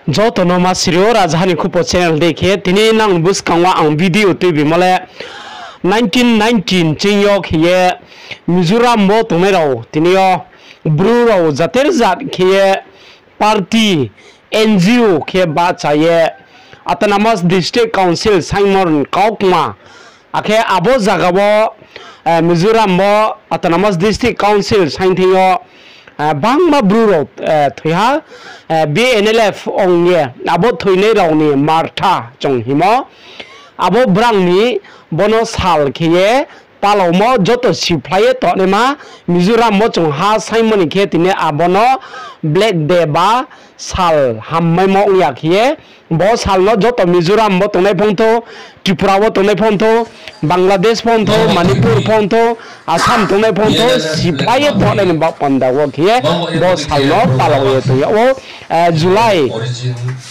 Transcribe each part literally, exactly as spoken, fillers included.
Joto no ma siri ou, Rajaha ni Khupo channel dei khe tini nang buskang wo ang video tuibimo le nineteen ninety ching yo khe ye Mizoram wo tongnai rao tini yo Bru rao jater jat khe ye party, N G O khe bahcha ye Autonomous District Council saingmo ni kaukma. Akhe abo zaga wo, eh, Mizoram wo Autonomous District Council saingthing yo, eh, bangma Bru rao, eh, thoi ha, eh, B N L F ong ye, abo thoinai rao ni Martha chung himo. Abo brang ni bono sal khe ye palaomo joto siphlai ye tongnaima Mizoram wo chung ha saingmo ni khe tini abono Black Day ba sal hammaimo ong ya khe ye, bo sal no joto Mizoram wo tongnai phongthou, Tripura wo tongnai phongthou, Bangladesh phongthou, Manipur phongthou, Assam tongnai phongthou, siphlai ye tongnai ni baoh panda wo khe ye bo sal no palao ye tong yag ou, eh, July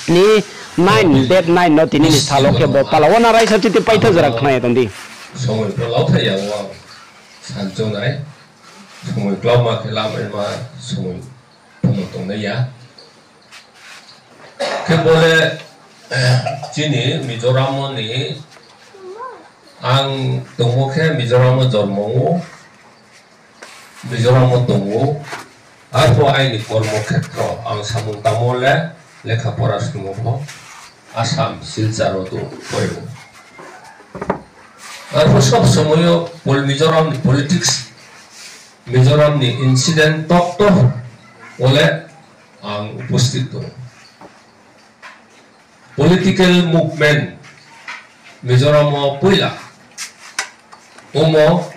ni nine, date nine no tini ni sal wo khe bo palao wo na raisa chiti paitha jora khna ye tong di. Somoi pho lau thai ya wo ang sanchonai, somoi klauma khe lamaima somoi pho no tongnai ya. Khe bo le, chini Mizoram wo ni ang tongmo khe Mizoram wo jormo ou, Mizoram wo tong ou, arpho aini kormo khetro ang samung tangmo le lekha pora snungmo pho Assam, Silchar wo tong pore ou. Arpho sob somoi yo pol-, Mizoram ni politics, Mizoram ni incident tokto wo le ang uposthit tong ou. Political movement Mizoram wo poila ongmo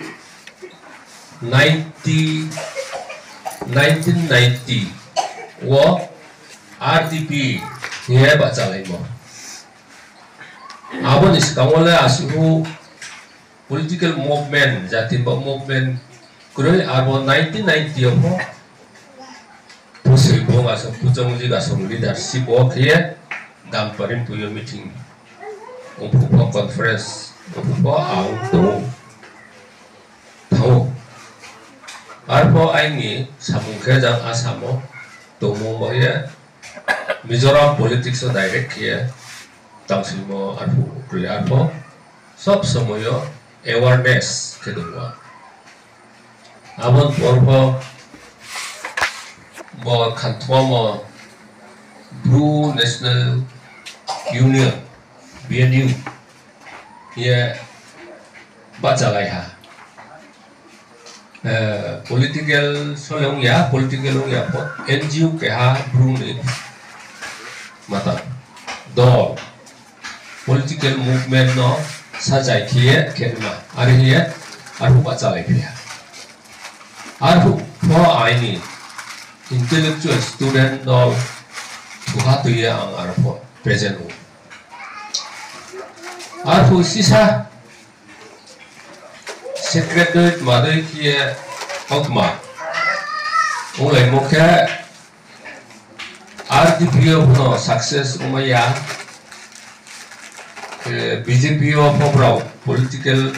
ninety, nineteen ninety wo R D P hing ye bahchalaimo. Abo ni skang wo le asuh political movement, jati ba movement kroi, abo nineteen ninety yo pho Pusoi Bung Asong, Puchongjik Asong leadership wo khe ye Damparimpu yo meeting, ongphuh pho conference, ongphuh pho ang tong ou, thanng ou. Arpho aini samung khe jang Assam wo tongmo bai ye Mizoram politics wo direct khe ye tangsoimo arphuh kroi, arpho sob somoi yo awareness khe tong ou. Abo ni por pho bo khanthwamo Bru National Union, B N U, ye bahchalai ha. Eh, political sole ong ya, political ong ya pho, N G O keha Bru ni mata dol, political movement no sajai khe ye khe ma, are hing ye arphuh bahchalaiphi ha. Arphuh pho aini intellectual student dol thuha tui ye ang arphuh present ou. Arphuh sisa secretary madei khe ye kautma onglaimo khe, R D P yo pho no success ongmai ya, eh, B J P yo pho brao political